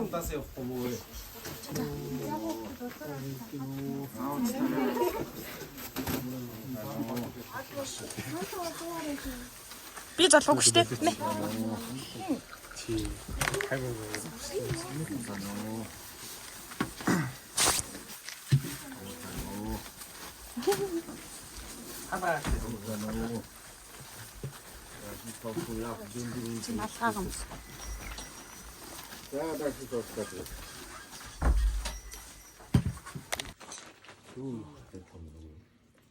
Дундаас явахгүй мүү. Би золгоогүй шүү дээ. Мэ. Чи малгайг өмс.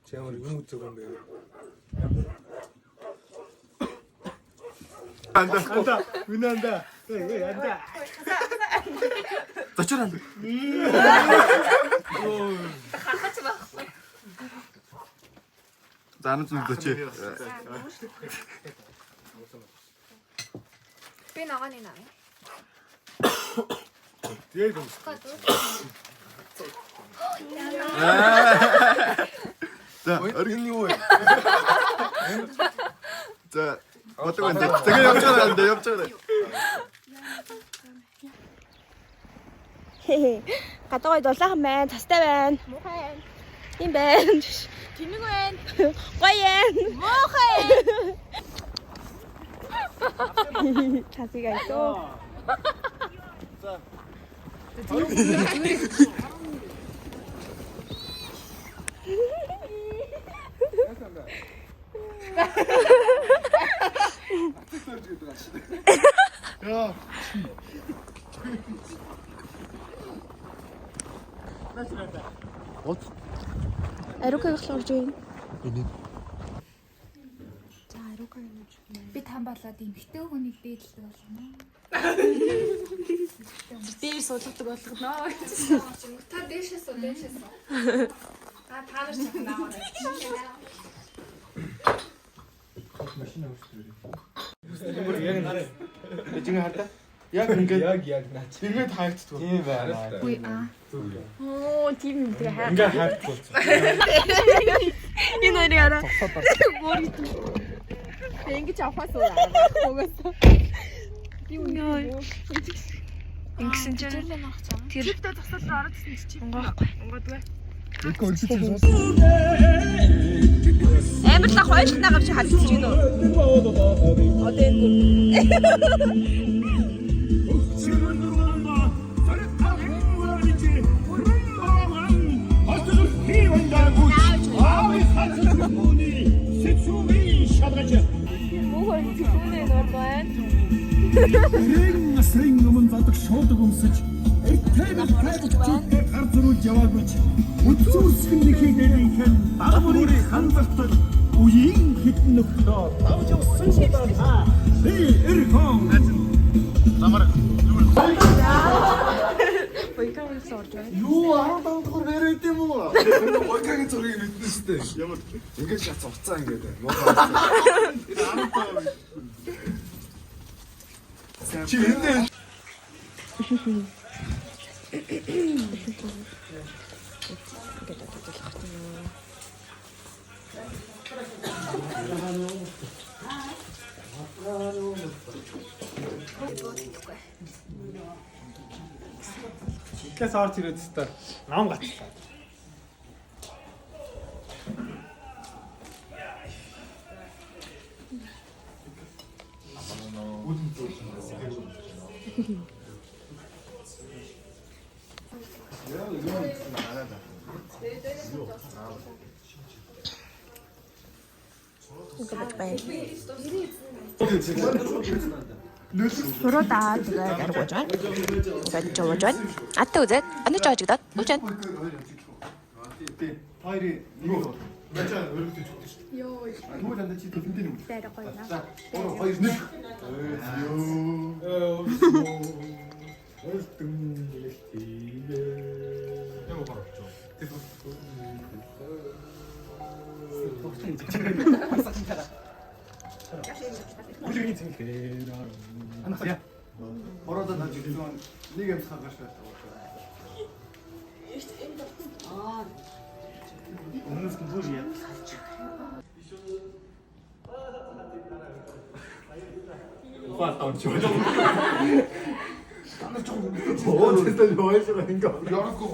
Чи ямар юм үзэг юм бэ? Анда анда минь анда. Эй эй анда. Зочор анда. За анан зүг зочи. Би ногооны нам. Тэгээд юм. За оргин юу вэ? За бодог байна. Тэгээ явж байгаа анда явж байгаа. Гадаа гоё дулаахан байна, цастай байна. Муухай байна. Тийм байна. Тэнэг байна. Гоё юм. Муухай. Цасыг айдуу. Яа. Ариукаг л орж байна. Энэ. За ариукаг нэж. Би там болоод эмхтэй хүнийг дээдлдэг болно. Дээр суулгадаг болгоно. Та дээшээ суу, дээшээ суу. А та нар ч наваа. Машин авчих. Яг наа. Жингээ хардаа. Яг ингээд яг яг наач. Тэгээд хаагддаг. Тийм байна. Үгүй аа. Оо тийм юм тэгээ хаа. Ингээд хаагддаг болсон. Энэ хоёрыг араа. Өөр юм. Тэг ингэж авахаас өөр арга. Угаасаа. Би үнэ. Ингэсэн чинь тэр Чиптэй зогсоол руу ороод ирсэн чи. Унгоохгүй. Унгоодгүй. Үгүй Амар лах ойлгоно юм шиг харагдаж байна уу? Одоо энэ бүр. Мөнхөр зэхүүнээ нөр байна. Насрын өмнө задаг шуудаг өмсөж этгэл тайлбарчуудтай гар зөрүүлж яваагүй ч үзүүсгэнийхээ дээрийнхэн баг бүрийн ханзартал үеийн хитэн нөхлөө давж явсан удаа та би эрхон Буйкан үлс орж байна. Юу 15 дугаар нэрээ юм уу? Бойкагийн зургийг мэднэ шүү дээ. Ямар ингэж шат уцаа ингэж байна. Муухай. Энэ 15. Чи энэ Ингээд одоо зулгах юм уу? Итлээс орж ирээд өстой нам гатлаа. Ингээд байна. Хуруудаа тэгээд аргууж байна. Тэгээд жууж байна. Атта үзээд аны жоожигдоод үж байна. Тий. Хоёрын нэг бол. Мачаа өргөдөж өгдөө шүү дээ. Йоо. Тэгвэл андаа чи тэлэнтэй нэг. Дээр гоё наа. За 3 2 1. Йоо. Өлтөн нэлтийгээ. Ямар гарч. Тэр. Бороо даа жигсэн нэг юм саргаш байлаа. Өмнөөс нь бүр яа. Ухаан томч. Оо тэсэл хоёулаа ингээ. Ёрохгүй.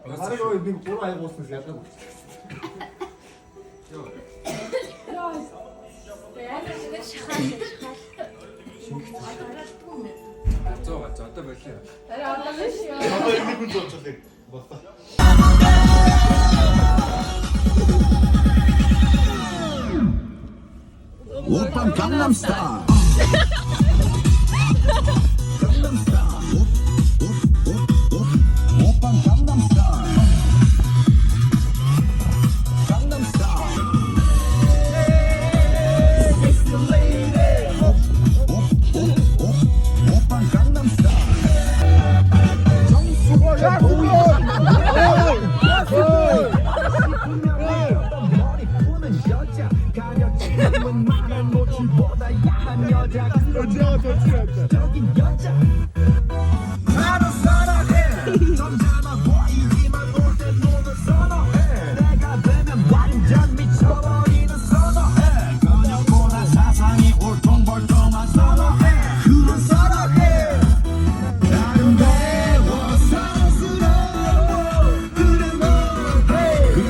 Бараг ой нэг 3 аяг ууснаас ялгаагүй. Зөө зөө одоо болио. Одоо нэг хүн зурчихлаа. Боллоо. 오빤 강남스타일. 강남스타일. 오빤 강남스타일. 강남스타일. 오빤 강남스타일. 머리 푸는 여자 가려치는 말을 노출보다 야한 여자 적인 여자 나를 사랑해 점잖아 보이지만 놀때 노는 선어해 내가 되면 완전 미쳐버리는 선어해 그녀보다 사상이 울퉁불퉁한 선어해 그런 사랑해 아름다워 사랑스러워 그래 너 그래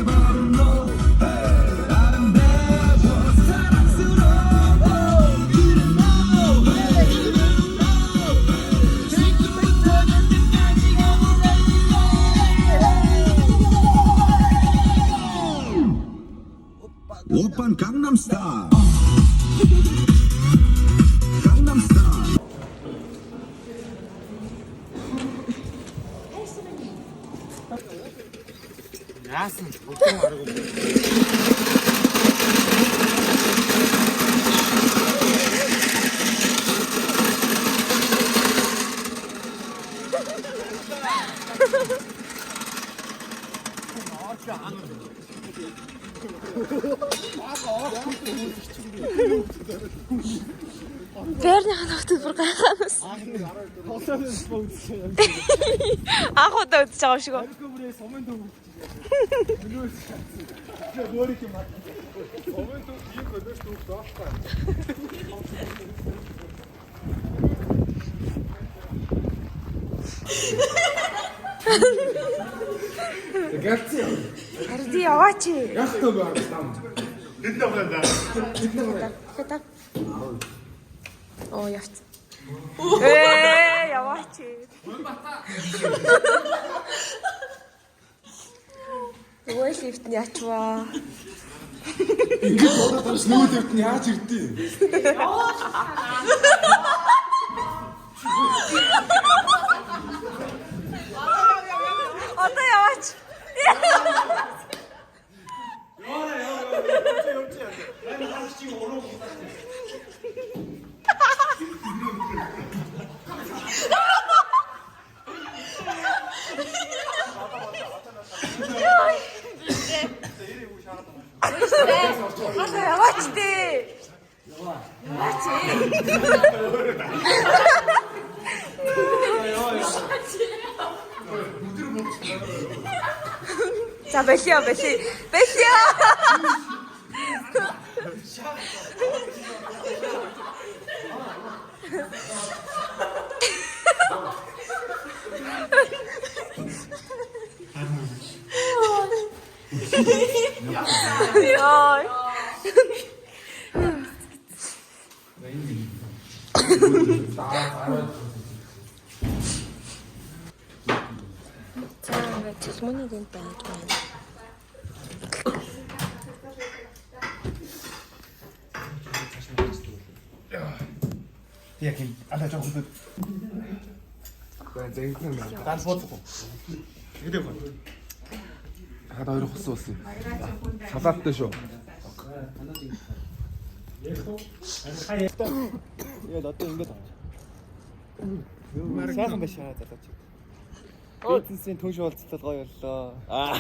바로 너 아름다워 사랑스러워 그래 너 그래 너 지금부터 갈 때까지 오빤 강남스타일 강남스타일 Яасан бүгд арга. Байрны ханагт бүр гайхаанаас. Анх удаа үзэж байгаа юм шиг үү? Бүрээ сумын төв өгч. Мөнөө юм. Сумын төв ийм хөлөөс төв дооштой. Гэлцээ. Харин тий яваач. Яг төв байна. Бид нар байна. Дахиад. Оо явц. Ээ яваач. Нөгөө лифт нь ячваа. Ингээд бодоод харш нөгөө төвт нь яаж ирдээ? Одоо яваач. Одоо яваач дээ. Яваач. За болио болио. Болио. Яа. За ингээд цэлмөний гэнт байж байна. Яг юм алаа жоох хөдөд. За зэнгэн байна. Ганц бууцах уу? Гэдэг байна. Дахиад хоёр хус уусан. Салааттай шүү. Яг одоо ингэж авч. Сайхан байж шаа залууч. Бизнесийн түнш уулзтал гоё боллоо. Аа.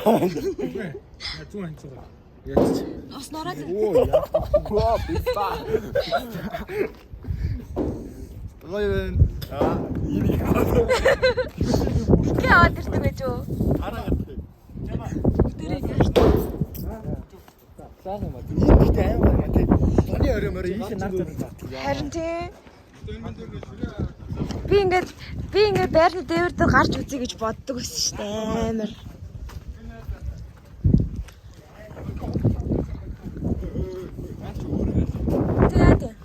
Зүүн ханцгаа. Яаж чи? Ус нороод Оо яа. Ваа битба. Гоё байна. Аа, ийм их. Битгий аваад ирдэг байж юу? Хараа яддаг. Бүгдээрээ Сайхан юм аа. Ийм ихтэй аим гоё юм тий. Зуны орой морой ийш нар зураг. Харин тий. Би ингээд байрны дээвэр дээр гарч үзье гэж боддог байсан шүү дээ. Амар. Тэгээд.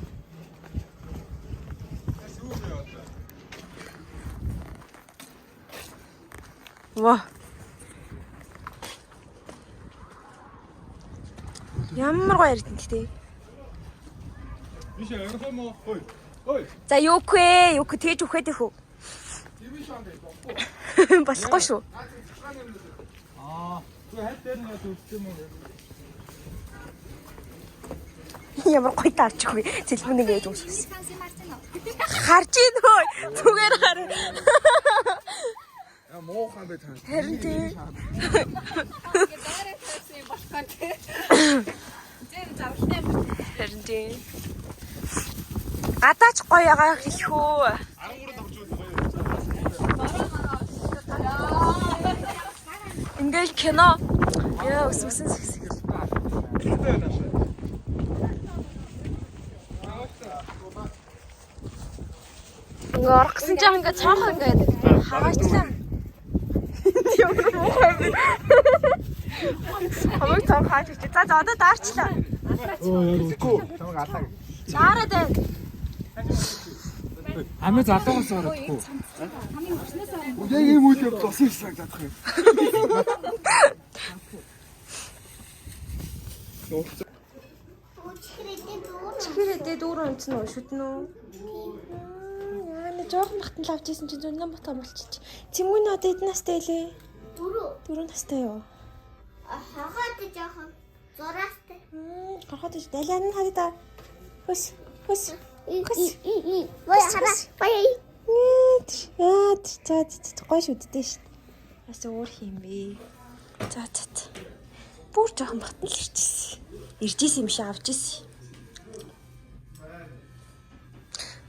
Ва. Ямар гоё ярдэн тэ. Биш ярих юм уу? Хой. Хой. За юу вэ? Юу тэгж үхээд их үү? Болохгүй шүү. Аа. Тү хайр дээр нь үзсэн юм уу? Ямар гоё таарч үгүй. Телефоныг ээж өмссөн. Харж ийн хөө. Зүгээр хар. Яа муухан бай тань. Харин тий. Байраа тавьсан юм болохгүй тий. Зэр завлтай юм. Харин тий. Гадаач гоё ягаа хэлэх үү? Ингээл кино. Яа ус үсэн сэгсэг. Ингээ орох гэсэн чинь ингээ цонхоо ингээд хаваачлаа. Ямар муухай бэ? Хамаг цонх хааж өчөө. За за одоо даарчлаа. Чамаг алаа. Даарад байна. Амь залуугаас орохгүй. Яг ийм үйл явдал болсон юм санагдах юм. Чихэрэдээ дүүрэн унтсан уу шүтэн үү? Яа нэг жоохон бахтан л авч исэн чинь зөнгөн бата болчих. Цэнгүүн одоо эдэн настай лээ? Дөрөв. 4 настай юу? Хогоод жоохон зураастай. Гарахад ич далайн нь харъя да. Хөс хөс. Хос. Вай хараа. Вай. Нийт. Яа за за гоё шүдтэй шүү дээ. Бас өөр юм бэ. За за за. Бүр жоохон бахтан л ирчихсэн. Иржсэн юм шиг авч ирсэн.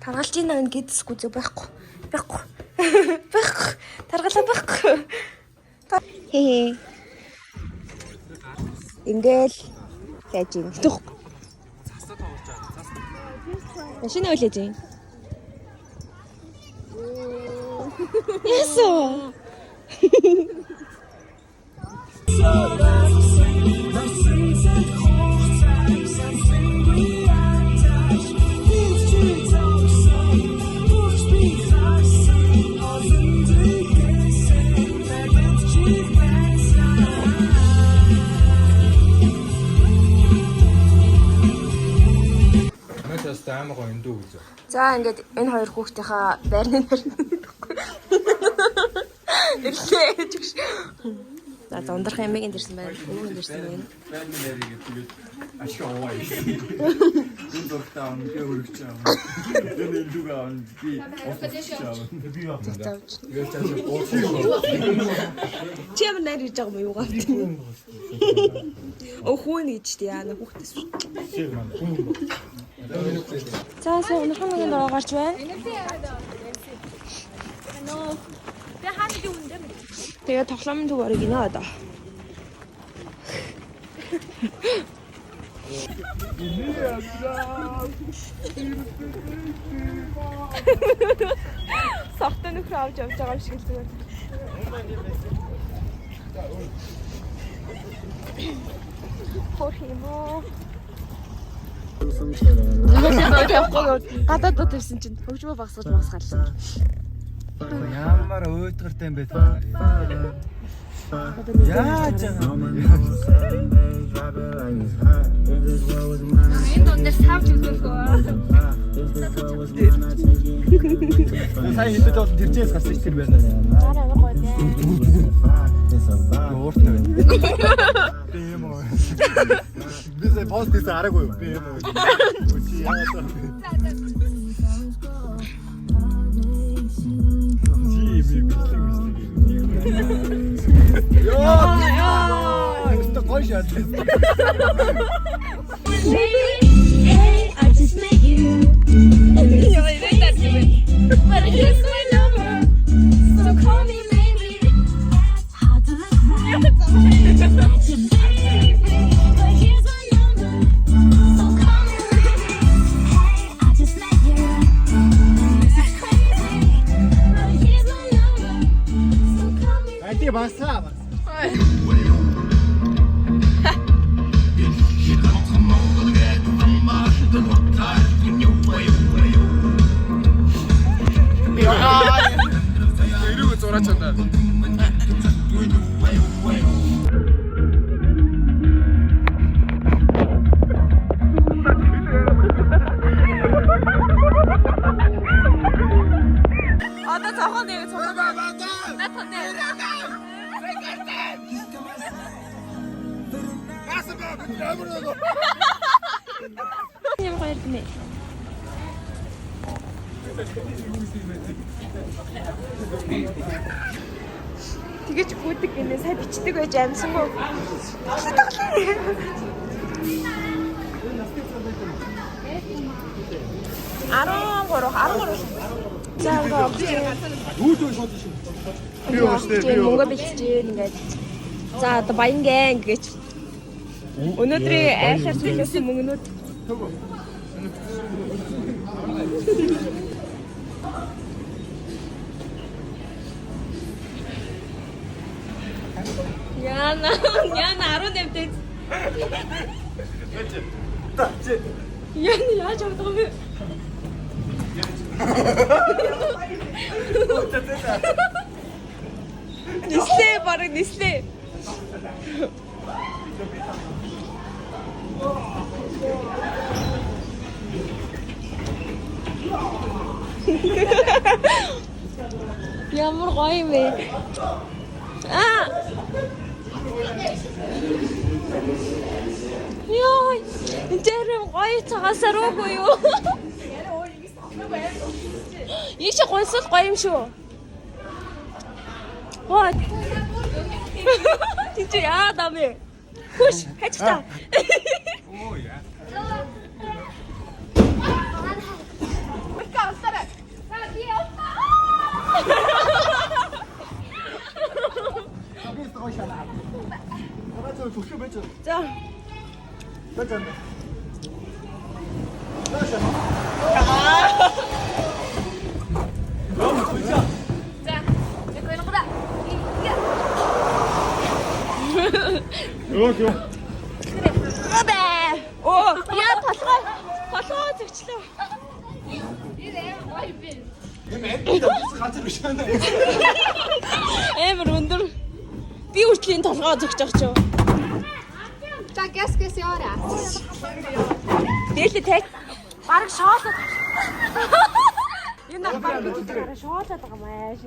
Таргалж ийна гэдсгүй зү байхгүй. Байхгүй. Байхгүй. Таргалаа байхгүй. Хээ. Ингээл яаж юм. Түх. Шинэ үйл яаж юм? Ясоо. Амь тест амар гоё эндүү үзээ. За ингээд энэ хоёр хүүхдийнхаа байрны нарны ирлээ гэж. За за ундрах ямиг энд ирсэн байна. Өвөө энд ирсэн байна. Байрны нарыг тэгээд ашиг аваа. Энэ зургтаа авна, би өргөж авна. Энэ эндүүг авна, би авна. Би авна. Завж. Тэгээд цаашаа уучих. Чи ямар найр хийж байгаа юм юугаа. Өө хүүн гэж тий яана хүүхдээс. Шиг маань хүн юм. За сая ундрах нэгэн дөрөв гарч байна. Тэгээ тоглоомын төв орё гинэ одоо. Сохтой нөхрөө авч явж байгаа юм шиг л зүгээр. Хөр юм уу? Зүгээр явахгүй гадаад дут ирсэн чинь хөгжмөө багсгаж багсгаалаа. Ямар уйтгартай юм бэ та. Яаж байгаа юм? Энэ дунд дээр савж өгөхгүй. Сайн хэдэд бол тэрчээс гарсан ч тэр байна. Дараа амар гоё дээ. Ууртай байна. Би юм уу? Би сая пост хийсэн араагүй юу? Би юм уу? Чи яа та? Чи юм бичлэг бичлэг юм. Йоо! Яа! Өстө гоё шат. Hey, I just met you. But here's my number, so call me maybe. Hard to look right at you, baby. But here's my number, so call me maybe. Hey, I just met you. Ямар гоё юм бэ? Тэгэж гүдэг гинэ сая бичдэг байж амсангүй. Тоглоо. 13 13. За ингээ. Би ууштай Би мөнгө бэлтжээ ингээд. За одоо баян гэн гэж. Өнөөдрийн айлаар төлөөсөн мөнгнүүд. Яна, яна 18 дээр. Яна яаж авдаг юм бэ? Нислээ бараг нислээ. Ямар гоё юм бэ? Аа. Йой, энэ дээр гоё цагаасаар үгүй юу? Ийш гонсол гоё юм шүү. Ваа. Тийч яа даме. Хүш, хажта. За. Йоо ёо. Обэ. Оо, яа толгой. Толгой зөгчлөө. Газар биш байна. Амар өндөр. Би хүртэл энэ толгой зөгч байгаа ч юу. За гэс гэс яваарай. Дээлээ тай. Бараг шоолоод. Энэ баг би тэр шоолоод байгаа юм ааш.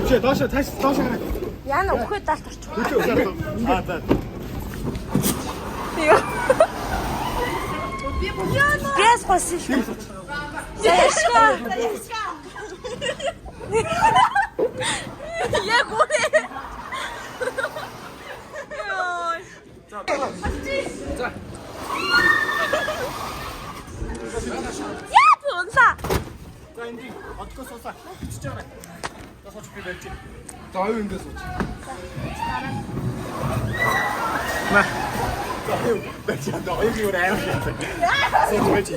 Чи доошо цааш доошо гараа. Яна өхөө далд орчих. Аа за. Бэс госон шүү. Яшка. Яг үнэ. Йой. За. Яа унса. За энд одгоо суусаа. Бичиж байгаа. За сууч би барьж. За оюу ингэ сууч. На. За оюу барьж яа. Оюу юу амар шээ. Сууч барьж.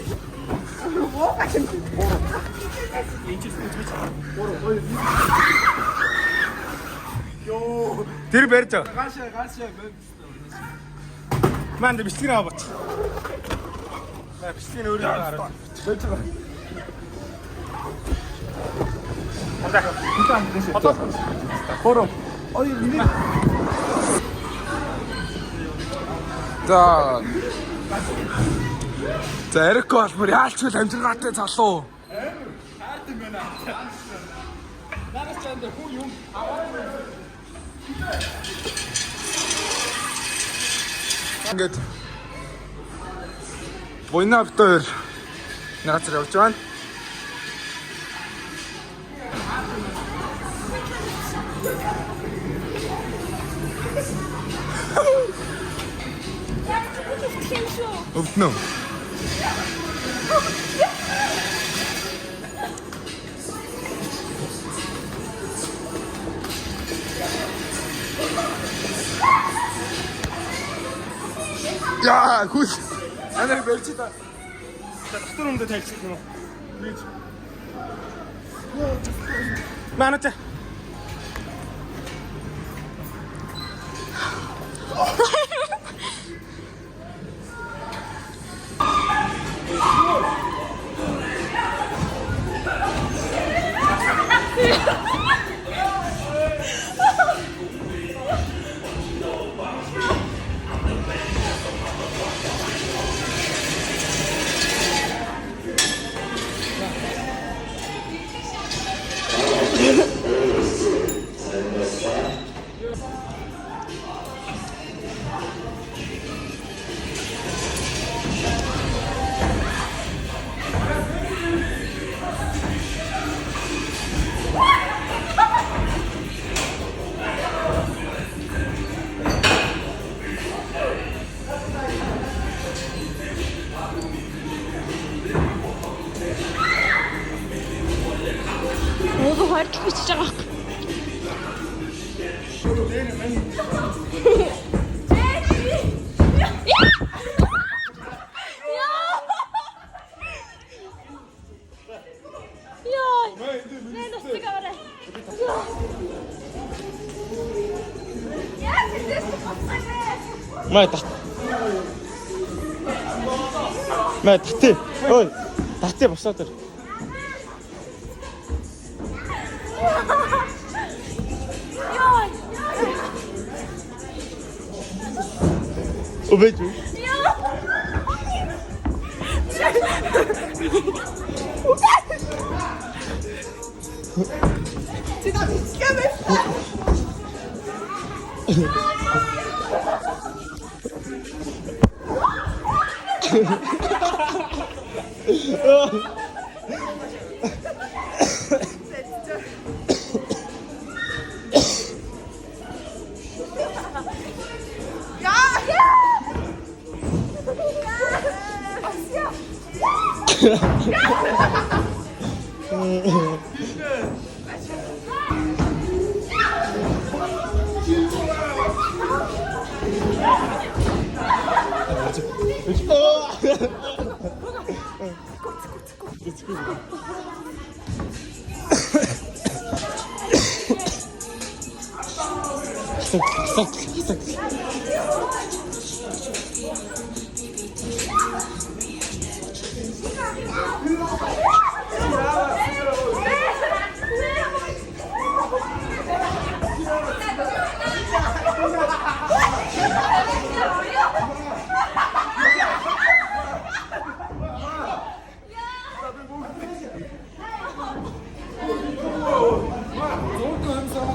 Йоо. Тэр барьж. Гаашаа гаашаа Маань бичлэг аваа бач. Маа бичлэгийг өөрөө хараад. барьж байгаа. Одоо Гурав. Оюу нэг. За. За Эрико алмар яалч л амжиргаатай залуу. Ингээд Буйна битээр нэг газар явж байна. Өвднө. Яа, хүс. Анаар барьж та. Дотор өмдө тайлцах юм уу? Тэгэж. Манай та. Яа. Нэ нуцыг аваарай. Яа, тэндээс буцаач. Маа тат. Маа татэ. Ой. Татэ босоод ир. Яа. Өвэж. Яа. Чи наа бичлээ байсан. Сак сак.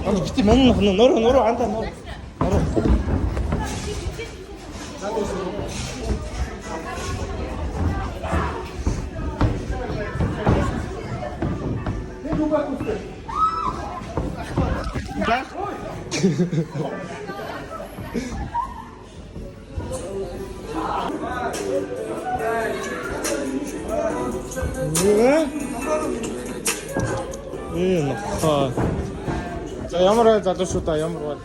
Ам бити мэн нөр нөр анта нөр. Нөр. Ээ нохоо. За ямар байл залуучуудаа ямар байл?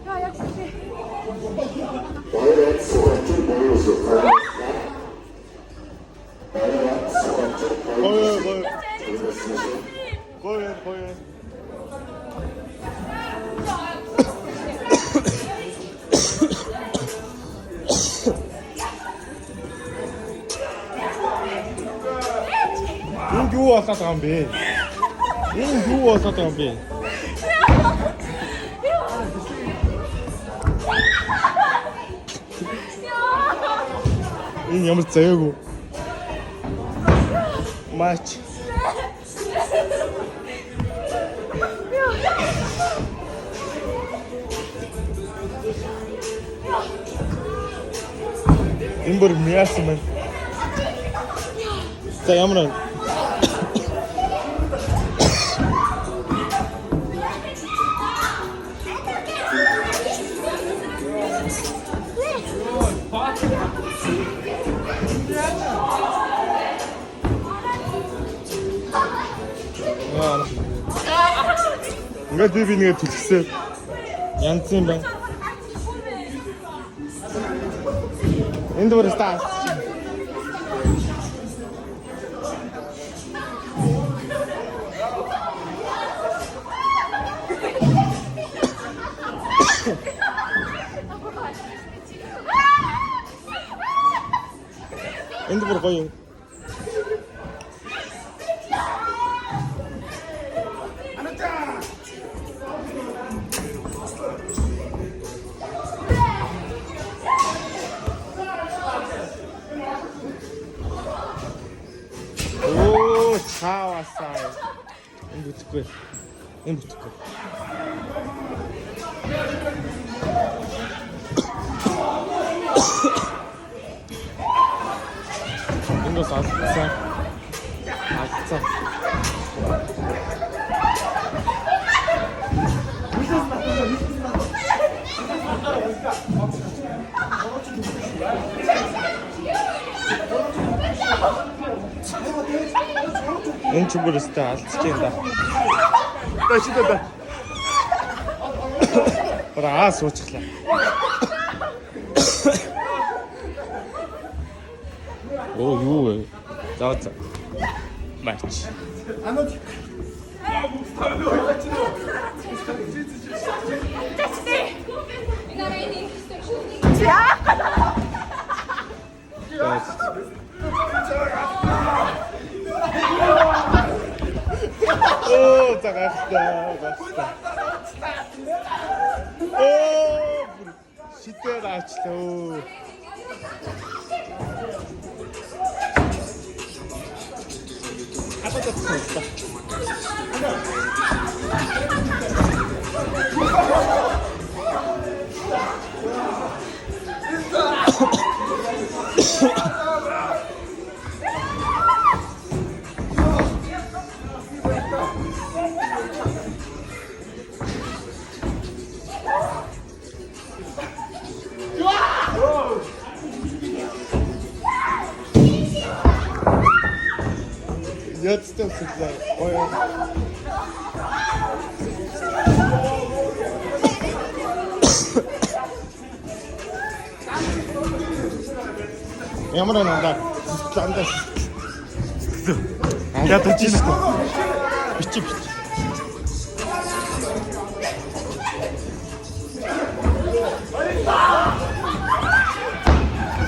Яа, яг үгүй. Гоё гоё. Гоё гоё. Энд юу болоод байгаа юм бэ? Энд юу болоод байгаа юм бэ? Энэ ямар заяагүй. Мач. Энэ бүр мяасан байна. За ямар вэ? Ингээд би нэгэ түлхсээр янз юм байна. Энд бүр стаас. Энд бүр гоё юм. Оо, чаавасаа. Энэ бүтэхгүй. Энэ бүтэхгүй. Энд бас алдсан. Алдсан. Энэ ч бүр өстэй алдчих юм да. Да чи да. Бүр аа суучихлаа. Оо юу вэ? За за. Мач. Оо за гайхалтай гайхалтай. Оо бүр шидээр аачлаа. Хатаа татсан. Ядтай өсөлөө. Гоё. Ямар нандаа ландаа. Ядаж шүү дээ. Бичи бичи.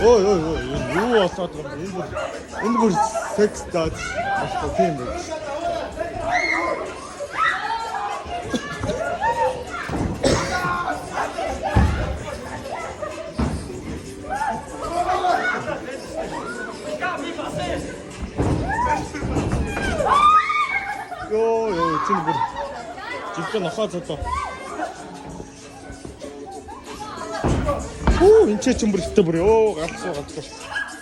Ой ой ой энэ юу болоод байгаа юм бэ? Энэ бүр секс даад болохгүй тийм байх. Йоо ёо чинь бүр жигтэй нохоо зодоо. Хүү энэ ч юм бүр өстө бүр ёо галзуу галзуу.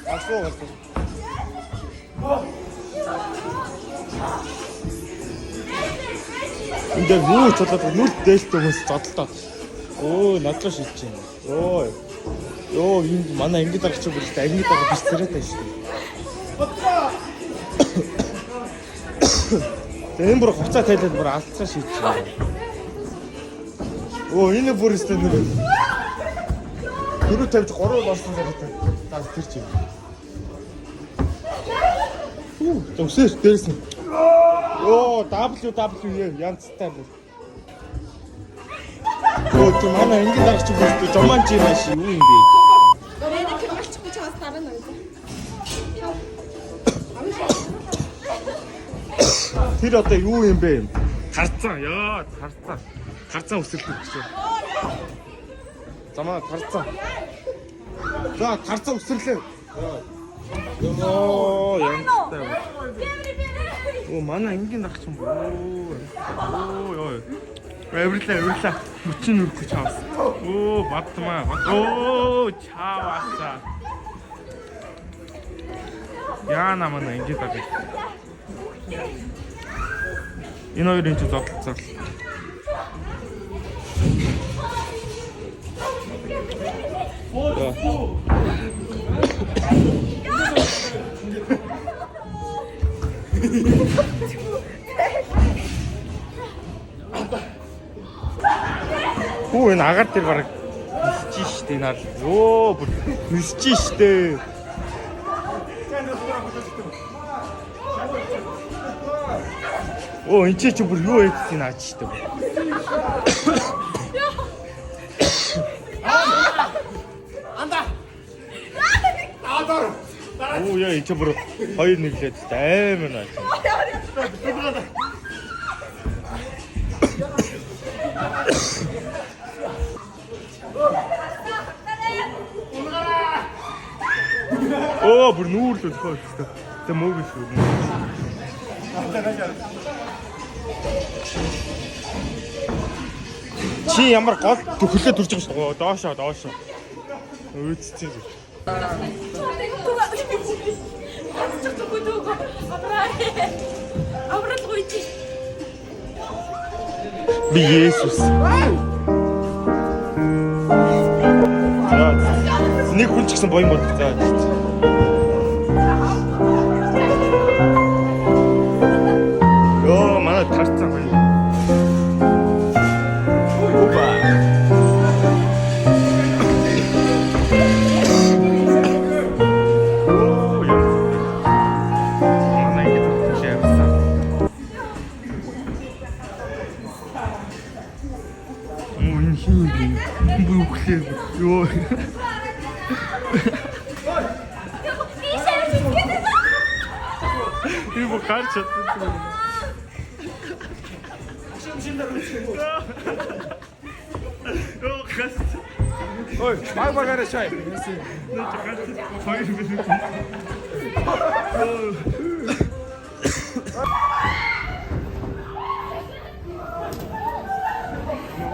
Галзуу галзуу. Энд дээр юу ч болоод нүрт дээлтэй хүмүүс зодолтоо. Өө надраа шийдэж байна. Өө. Йоо энд манай анги даргач бүр өстө анги дарга биш царайтай шүү дээ. Тэгээ энэ бүр хувцас тайлаад бүр алдсаа шийдэж байна. Өө энэ бүр өстө нэр 453 орсон зэрэгтэй. За тэр чинь. Хүү, зөвсөөр дээрс нь. Йоо, WWE янзтай бүр. Өө, тэр манай анги даргач бүр өстө жоманч юм ааш юу юм бэ? Нэг кэрмэлчихгүй чаас дараа нь. Тэр одоо юу юм бэ? Тарцсан ёо, тарцсан. Тарцсан өсөлт гэсэн. За манай тарцсан. За тарцсан өсөрлөө. Йоо, янзтай. Оо, манай ангийн даргач юм бөө. Оо, ёо. Эвэрлээ, эвэрлээ. Мөчин нүрхгүй чаавас. Оо, бадмаа. Оо, чаавасаа. Яана манай ангийн даргач. Энэ хоёрын чи зодолцоо. Хүү энэ агаар дээр бараг нисэж штэ энэ ал. Йоо бүр нисэж штэ. Оо энэ чи бүр юу хийдгийг наач штэ. Оо яа энэ чи бүр хоёр нэглээд амар наач. Оо бүр нүүрлээ тохиол өстой. Тэ мөөг шүү. Чи ямар гол төхөлөө төрж байгаа шүү. Доошоо доошоо. Өөцсөн. Би Есүс. За нэг хүн ч гэсэн боён болдог. За. Йоо манай тарцсан гоё. Опа. хин юм бэ? Бүр үхлээ. Йоо. Би бүр гарч чадсан юм. Йоо, гас. Ой, баг багаараа шай. Хоёр минут.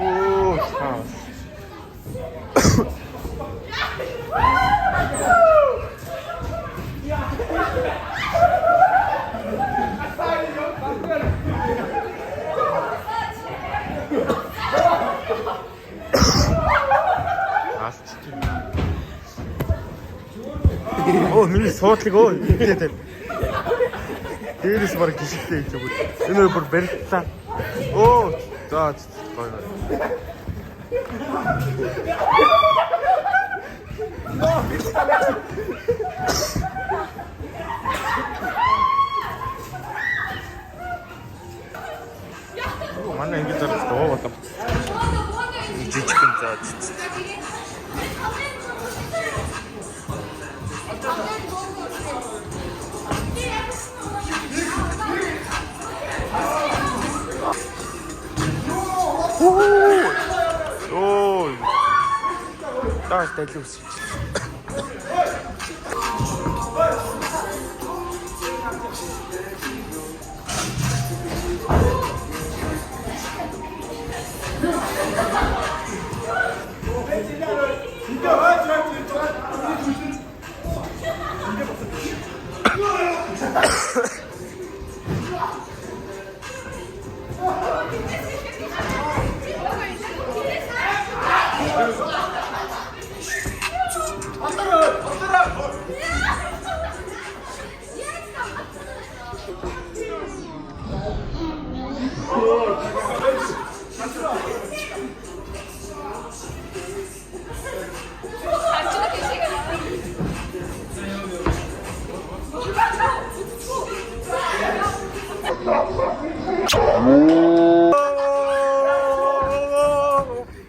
Оо, чаас. Асч. Оо, миний суудлыг өө дээр. Дээрээс баг гიშгтэй гэж бүр. Энэ хоёр бүр барилтлаа. Оо, за гоё. Манай ингэж зарах доо болоо. Жижигхэн за. Оо. Таас дэлгүүс.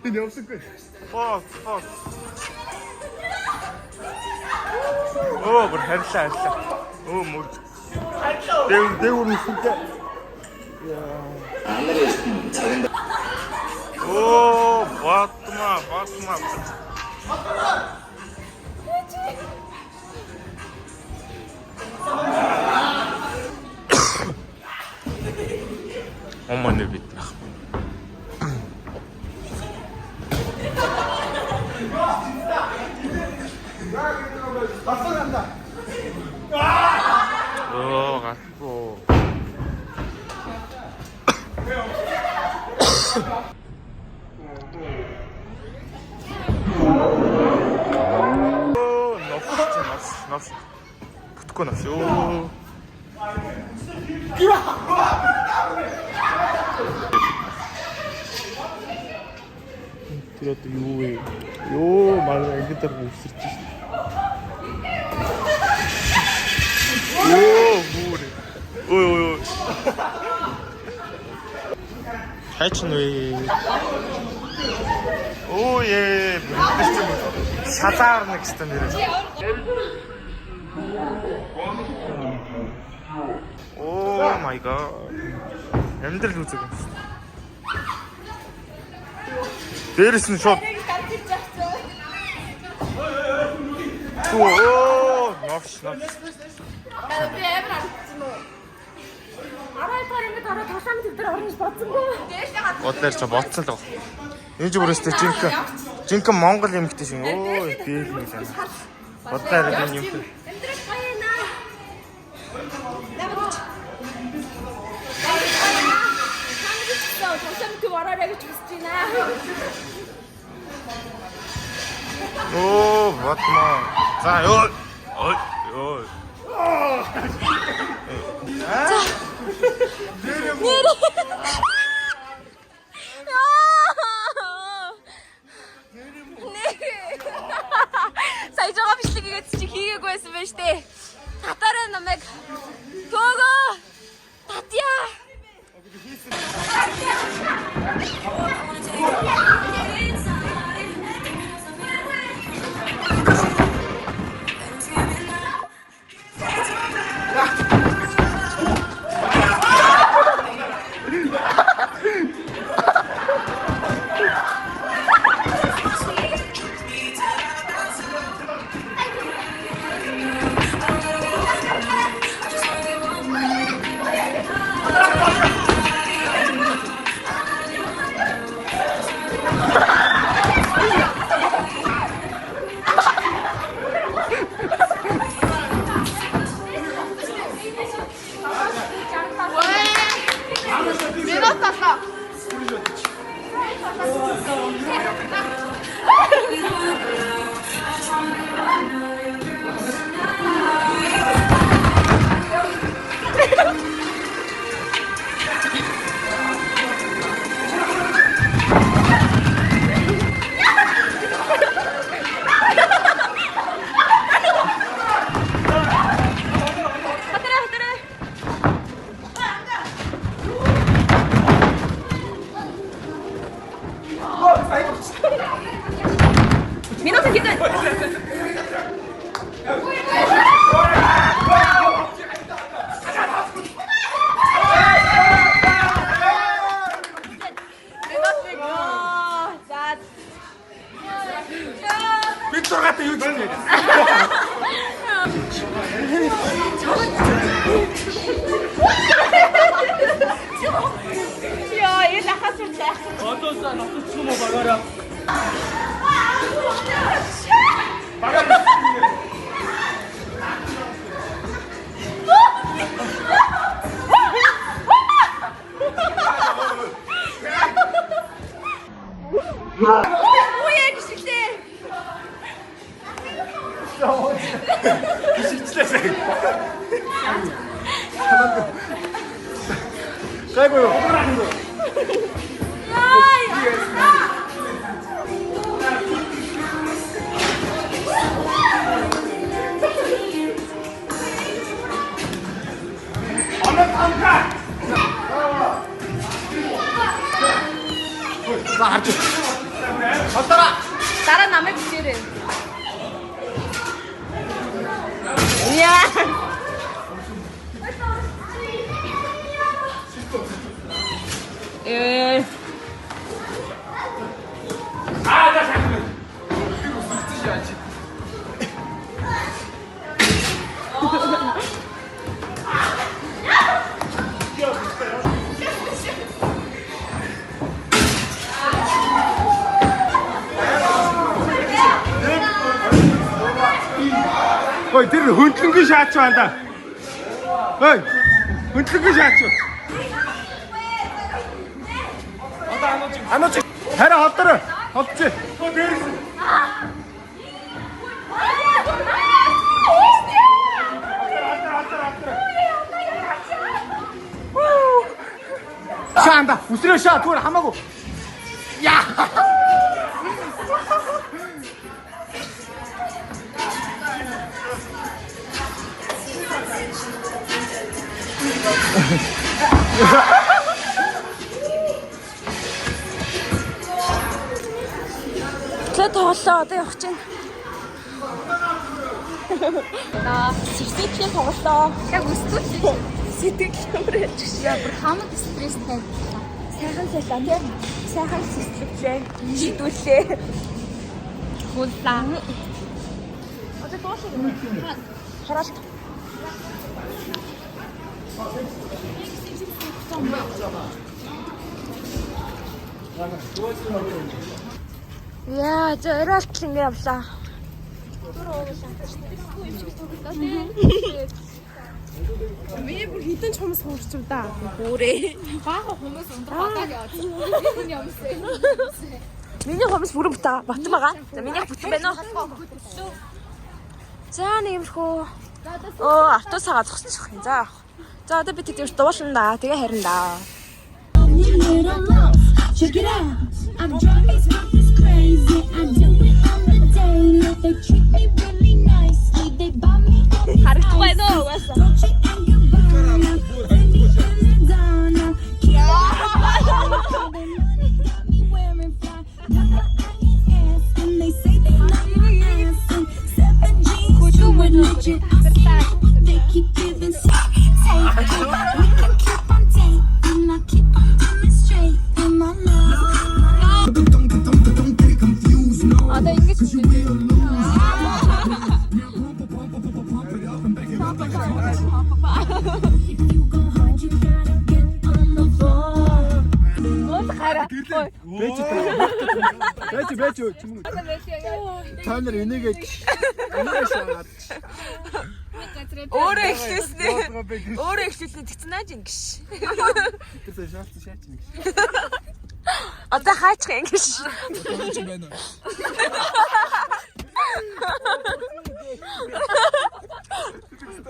Энэ явсангүй. Fuck, fuck. Оо, бүр харьлаа, харьлаа. Оо, мөр. Дэв дэвүр нүхтэй. Оо, батма, батма. Омон бит. Оо, гатгүй. Оо, новш, новш, новш. Бүтггүй новш. Оо. Тэр одоо юу вэ? Йоо, манай ангид дээр өвсөрч шин. Оо, бүр. Ой ой ой. Хайчин вэ? Оо ээ, шалаарна гэсэн нэрээ. Oh my god. Амьдрал үзэг юм шүү. Дээрэс нь шууд. Оо, новш новш. Би амар алдсан уу? Арай таар ингэж ороо тоглоом төвдөр орно гэж бодсонгүй. Бодлоор чи бодсон л баг. Энэ ч бүрээстэй жинхэнэ жинхэнэ Монгол эмэгтэй шиг. Өө, дээр нэг юм. Бодлоор энэ юм. Амьдрал гоё наа. Тоглоом төв ороорой гэж хүсэж байна. Оо, бодмоо. За, ёо. Ой, ёо. Сая жоо бичлэг хийгээд чи хийгээгүй байсан байж тээ. Татаараа намайг төөгөө. Татья. 6 таа юу гэж байна? Яа, энэ хас юм лайх. Одоо нотцсон юм уу багаараа? Үе гიშгэлээ. Гიშгэлээ. Гайгүй юу? За харж. Холдороо. Дараа намайг бичээрэй. Яа. Э. Аа за шахах. Ой, тэр хөндлөнгийн шаач байна да. Ой, хөндлөнгийн шаач. Одоо анууч. Анууч. Хараа холдороо. Холдчих. Өө дээрээс. Шаанда. Үсрээ шаа түр хамаагүй. Яа. Төлөө тоглолоо одоо явах чинь. Аа, сэтгэлийн тоглолоо. Яг өссөн чи. Сэтгэл хөөрэж. Яа бүр хамаг стресс тавьлаа. Сайхан солио тий. Сайхан сэтгэлээ. Шийдүүлээ. Хуллаа. Одоо дуулах юм. Хороолт. Яа, за орой алтал ингэ явлаа. Миний бүр хідэн чумс хуурчв да. Бүрээ. Баахан хүмүүс өндөр гадаад яваад. Би хүн юмсан. Миний хумс бүрэн бүтаа. Батан байгаа. За минийх бүтэн байна уу? За нэг юмрхүү. Оо, автобус хагаа зогсон ших юм. За. За одоо би тэд дуулна да. Тэгээ харин да. Little mouse, check it out. I'm driving this crazy. I do it on the daily. They treat me really nicely. They buy me all these Харагдахгүй байна уу угаасаа. Dolce and Gabbana, Fendi Belladonna. Keep all their money got me wearing fly. Got my onion ass, and they say they love my ass. And 7 G's to religion. I see what they keep giving. So take it. We can keep on dating. I keep on demonstrating my love. Don't get confused, no. Одоо ингэж Cause you will lose. Now pump, pump, pump, pump, pump it up and back it up like it's hot. If you go hard, you gotta get on the floor. Бэж бэж бэж чимэг. Та нар энийгээ энийгээ шаагаад. Өөрөө эхлүүлсэн. Өөрөө эхлүүлсэн тэгсэн нааж ингэж. Тэр шаалцсан шаач нэг. Одоо хаачих ингэж. Чи байна уу?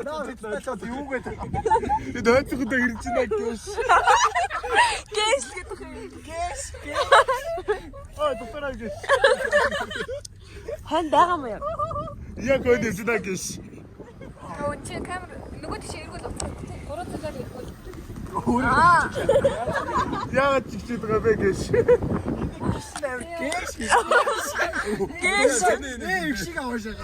Наа юу гэдэг. Тэд ойцохдоо ирж байна гэвш. Гэш гэдэг юм. Аа, дотороо гэвш. Хон байгаа юм юу? Яг хойд ирж байна гэвш. Өө чи камер нөгөө тийш эргүүл утсан. 3 цагаар эргүүл. Яагаад чигчээд байгаа бэ гэвш. Гэш. Гэш. Нэ их шиг аваашаа.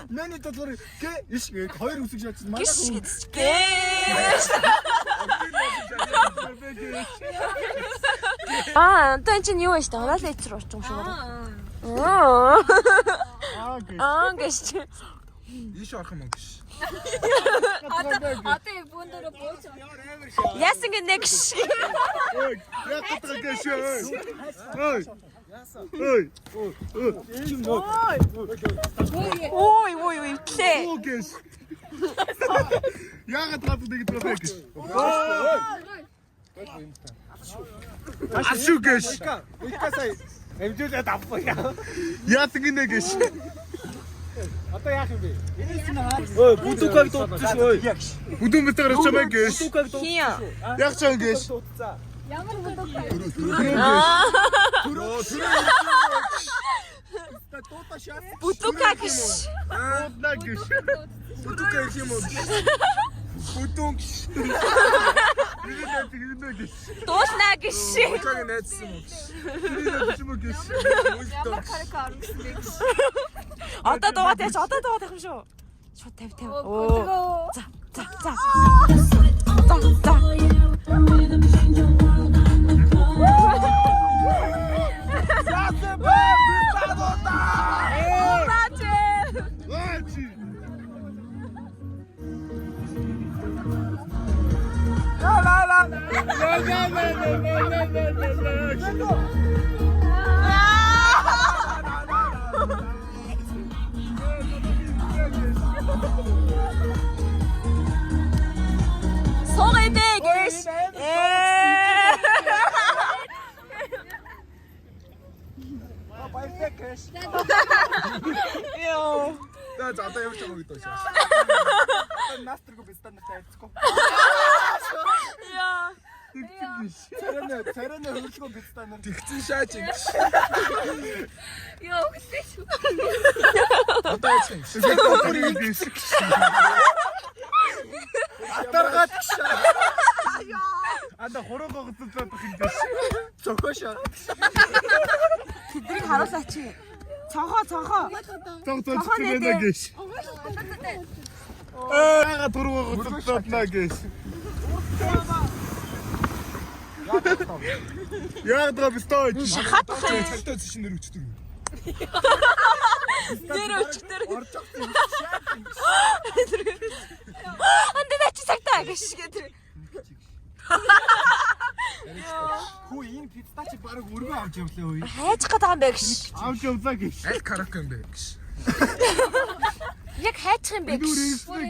Нөний толгоор гэ иш гэ хоёр үсэг шаачсан. Манай Гэш гэж. Гэш. Аа, одоо энэ чинь юу вэ? Хураалаа ичэр урч юм шиг байна. Аа. Аа гэж. Ийш орох юм гэж. Одоо яг бүүн дөрөө бууж. Яасан гинэ гэж. Ой, яг гэдэг гэж. Ой. Ой. Ой, ой, ой, итлээ. Оо гэж. Яагаад гадаг гэдэг вэ гэж. Ашуу гэж. Уйка сая амжуулаад авахгүй яа. Яасан гинэ гэж. Одоо яах юм бэ? Ой, бүдүүкаг дуудсан шүү. Бүдүүн битгаар очиж байгаа гэж. Бүдүүкаг Хин яа? Яг ч ингэж. дуудсан. Ямар бүдүүк. Дуудаа шаас. Бүдүүка гэж. Дуудна гэж. Бүдүүкэ гэх юм уу? Бүдүүн гэж. Тэгнэ гэж. Дуулна гэж. Бүдүүкэгийн найзсан юм уу? Тэгнэ юм гэж. Ямар караоке орсон бэ гэж. Одоо дуугаад яаж одоо дуугаад явах юм шүү. Шууд 50 50. Оо. За, за, за. За, за. Аач. Ла ла ла. Ла ла ла ла ла ла ла. Суугаа идэ гэж. Ээ. Баярлалаа кэш. Йоо. За за одоо ямар ч байгаа гэдэг байна. Мастергүй би стандарт авчихгүй. Яа. Царайна царайна хөрөлгөө би стандарт. Тэгсэн шаач ингэж. Йоо, өглөө шүү. Одоо яах юм? Бүр ингэж. Атаргаад гш. Анда хуруугаа гоцлоод байх ингэж. Цохошоо. Тэднийг харуулаач. Цонхоо цонхоо. Цог цог байна гэж. Аа хуруугаа гоцлоод на гэж. Яг даа бистoj. Шахах юм. Цагдаа чинь нэр өчтөр. Нэр өчтөр. Анда наа чи цагтаа гэж тэр. Хүү энэ пицца чи баг өргөө авч явлаа үе. Хайж гээд байгаа юм бэ гэж. Авч явлаа гэж. Аль караоке юм бэ гэж. Яг хайчих юм бэ гэж.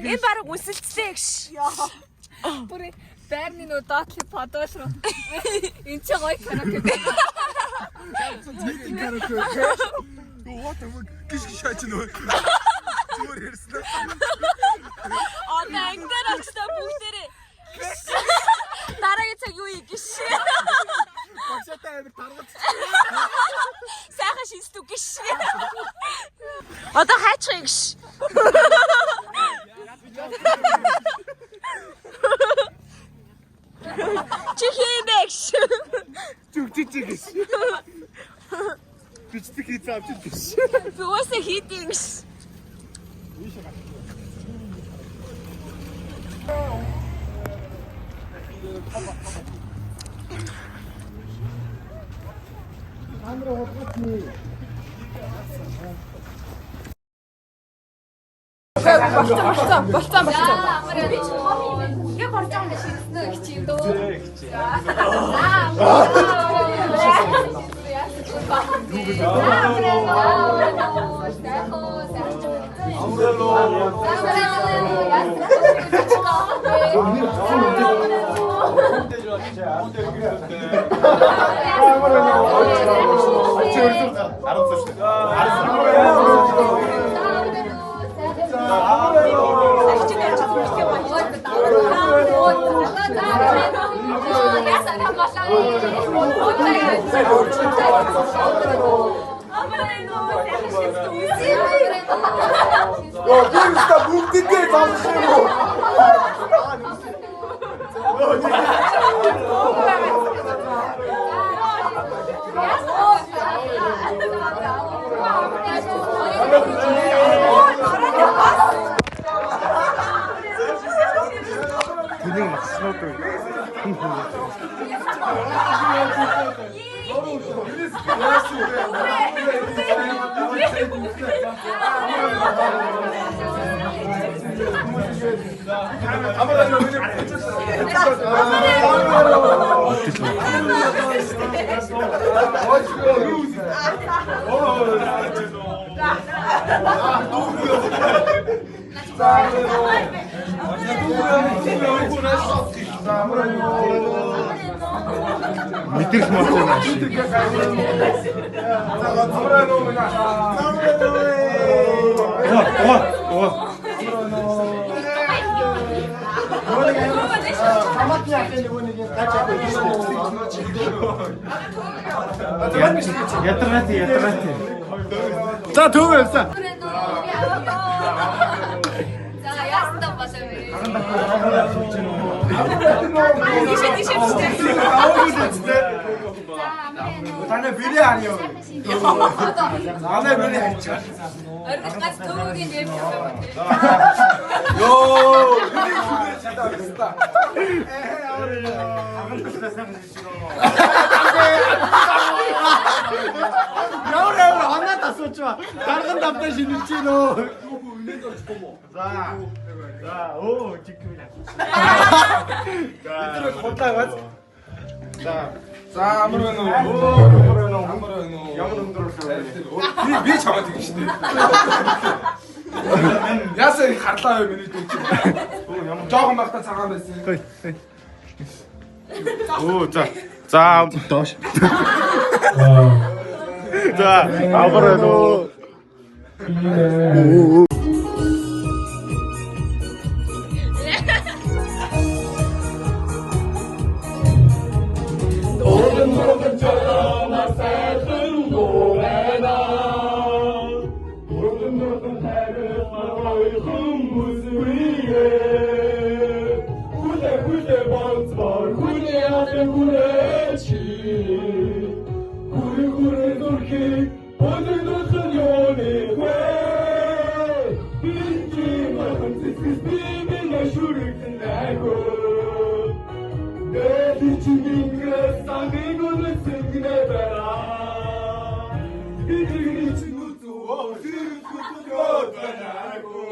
Энэ баг үнсэлцлээ гэж. Бүр байрны нөө доотлын подвол руу. Энд чи гоё караоке. Нийтийн караоке. Гөө what the fuck гиш гиш шаач нөө. Зүгээр ярьсан. Одоо ангиар очлоо бүгдээрээ. Дараагийн цаг юу юм гэж. Багшаатай амир таргаж. Сайхан шинсдэг гэж. Одоо хайчих юм гэж. Чи хиймэ гэж. Зүгтэж гэж. Бичдэг хийж авч гэж. Би уусаа хийдیں гэж. Болцсон болцсон болцсон. Би чи том юм байна. Яг орж байгаа юм шинсэн хичээн дөө. Йоо, би өстө бүгддээ зовлох юм уу? Тэнийг маснууд уу? Мэдрэх мод юм аа. Оо. Ядаргаати, ядаргаати. За төв явсан. За яасан даа болов вэ? Тийшээ тийшээ тийшээ. Таны бэрээ харъя. Манай бэрээ хайчаа. Оргил гац төвөгийн юм юм. Йоо, энийг хүлээж чадаа баста. Ямар ямар оноод асууч ба. Дарган давтаа шинэлж гин өө. За. За, оо, чиггүй. Бид нар худлаа бац. За. За амар байна уу? Амар байна уу? Амар байна уу? Ямар өндөр болсон вэ? Би чамайг тэгэн штэ. Яасаа их харлаа вэ миний дүү чинь. Жохон байхдаа цагаан байсан. Оо, за. За, доош. За, амар байна уу?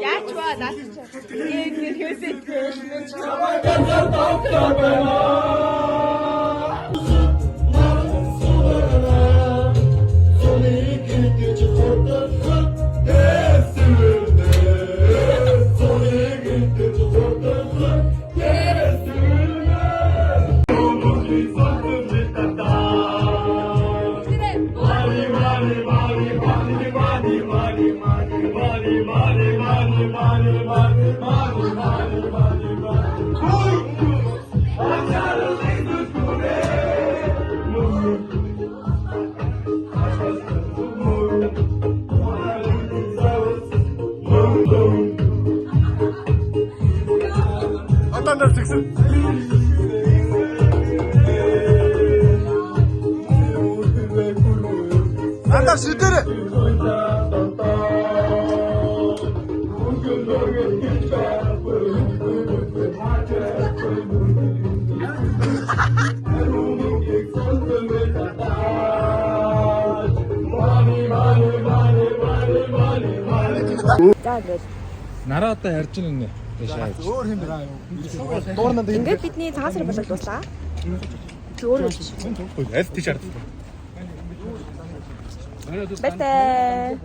Яач ба наач. Энэ нэрхээсээ Одоо нар згсэн. Андаа шидэрэ. За ингээд Нараа одоо ярьж гин нэ. Тэшээ. Өөр юм байна. Дуурнанд ингээд бидний цагаан сар болол дуслаа. Чи өөрөө Аль тийш ардсан. Баяртай.